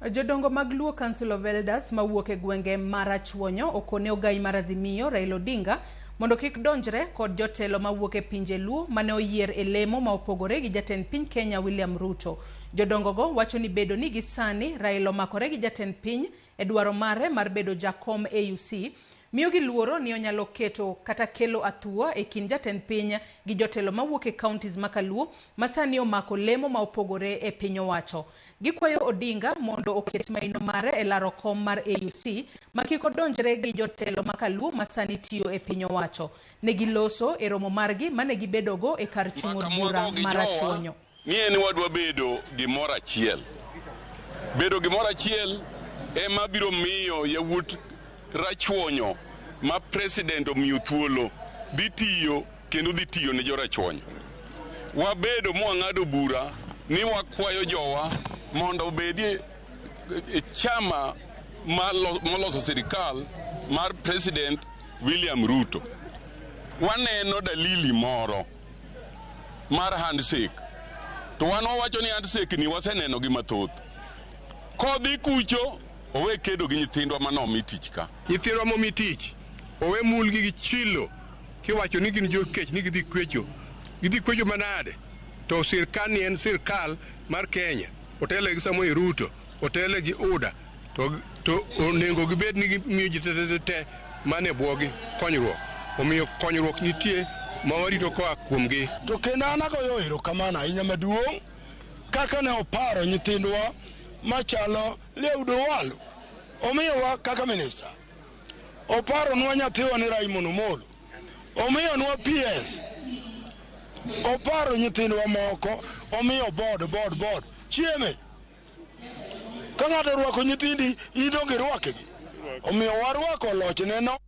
Jodongo mag Luo Council of Elders mawuok e gwenge ma Rachuonyo okone ogai mar Azimio Raila Odinga mondo kik donjre kod jotelo mawuok e pinje Luo mane oyier e lemo ma opogore gi jatend piny Kenya William Ruto. Jodongogo wacho ni bedo ni gi sani Raila omakore gi jatend piny e dwaro mare mar bedo jakom AUC miyogi luoro ni onyalo keto kata kelo athuwa e kind jatend piny gi jotelo mawuok e counties ma Kaluo ma sani omako lemo ma opogore e piny owacho. Gikwayo Odinga mondo oket maino mare e laro kom mar AUC ma kik odonjre gi jotelo ma Kaluo ma sani tiyo e piny owacho. Ne giloso e romo margi mane gibedogo e kar chung' od Mbaka bura mwago gi ma jowa Rachuonyo. ni en wadwa bedo gimoro achiel. Bedo gimoro achiel ema biro miyo yawuot Rachuonyo ma president omiyo thuolo dhi tiyo kendo dhi tiyo ne jo Rachuonyo. Wabedo mwang'ado bura ni wakwayo jowa mondo obedie e chama moloso sirikal mar President William Ruto. Waneno dalili moro mar handshake. To wan wawacho ni handshake ni waseneno gi mathoth. Kodhi kucho, owe kedo gi nyithindwa manomi tich ka. Nyithindwa momi tich owe mulgi gi chilo kiwacho ni gin jokech ni gidhi kwecho. Gidhi kwecho manade? To sirkal ni en sirkal mar Kenya. Otele gi Samoei Ruto, otele gi UDA. To onego gibed ni gimiyo ji te te mane bwogi konyruok. Omiyo konyruok nitie ma warito koa kuomgi. To kendo an agoyo erokamano ahinya maduong' kaka ne oparo nyithindwa machalo Eliud Owalo. Omiyowa kaka minista. Oparonwa nyathiwa ni Raymond Omolo. Omiyonwa PS. Oparo nyithindwa moko. Omiyo board board board. Chieme. Ka ng'ato orwako nyithindi, in donge irwakgi. Omiyo warwako lochne no.